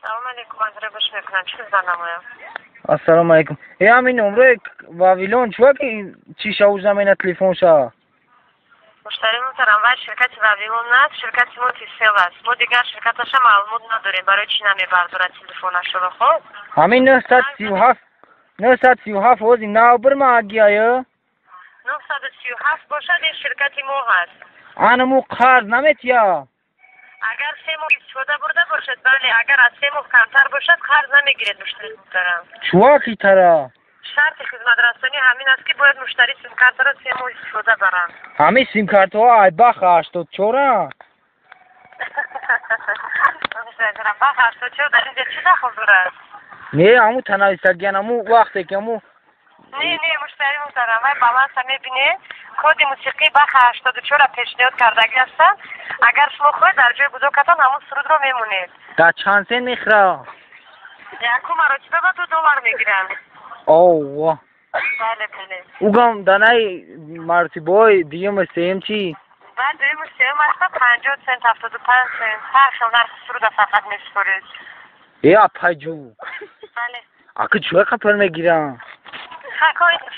Салом алейкум, аз гӯш мекунам. Чӣ хизмат намоям? Ассалому алейкум. Э, ҳамин номрои Вавилон чӯа ки чиша узамена телефонша? Муштари муҳтарам, вай ширкати Вавилон наст, ширкати мо Тисел аст. Мо дигар ширкаташа маълумот надорем, барои чӣ намебардорад телефонашро, хоб? Ҳамин 937, 937 ҳози нав бирма агиая? 937 бошад, ин ширкати мо ҳаст. Анаму қарз наметия? Агар 3 моҳ истифода бурда бошад, бале, агар аз 3 моҳ камтар бошад, қарз намегиред, муштари муҳтарам. Чӯа хитара? Шарти хизматрасонӣ ҳамин аст, ки бояд муштарӣ симкартаро 3 моҳ истифода баранд. Ҳамин симкартҳо айбах 84-а? Бах 84 дар инҷа чӣ дахл дорад? Не, ҳамун танависагиян, ҳамун вақте ки ҳамун. Не, не, муштари муҳтарам, вай баланса мебинед, коди мусиқии баха 84-ра пешниҳод кардагӣ ҳастанд. Агар шумо хоҳед, дар ҷои гудокатон ҳамун сурудро мемонед. Дар чанд сен мехӯра? Якум маротиба ба 2 доллар мегиранд. Овва. Бале, бале. Угам данаи маротибаҳои дуюму сеюм чӣ? Баъд дуюму сеюм аста 50 сент, 75 сент, ҳар хел нархи суруда фақат месупоред. Э, апайҷу. Бале. Ака, чӯя қапар мегирам?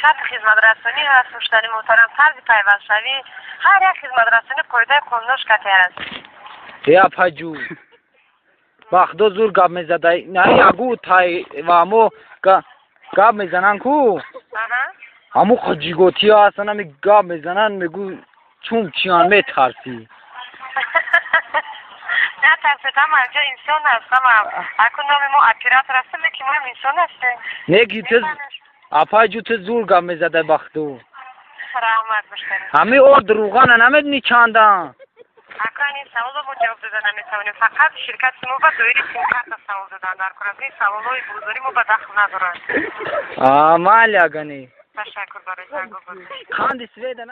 Шарти хизматрасонӣ ҳаст, муштари муҳтарам, тарзи пайвастшавӣ, ҳар як хизматрасонӣ қоидаи қонунош кате аст. Э, апайҷу, ба худо зур гап мезадай. На, агу тай ва мо гап мезананд ку, ҳамун ҷиготиҳо ҳастанд, ҳами гап мезананд, мегӯ чун чиян, метарсӣ. Натарсед, ҳама инҷо инсон аст, ҳама. Аку номи мо оператор ҳастем, лекин моам инсон ҳастем. Не ки ту, апайҷу, ту зур гап мезадай, ба худо. Раҳмат, муштари. Ҳамин орд рӯғана намедонӣ чандан? Акан, ин саволро мо ҷавоб дода наметавонем. Фақат ширкати мо ба доираи симкарта савол додан дар кор аст. Ин саволҳои бозорӣ мо ба дахл надорад. Майли, агани. Ташаккур барои зангобозӣ. Қанди сведа.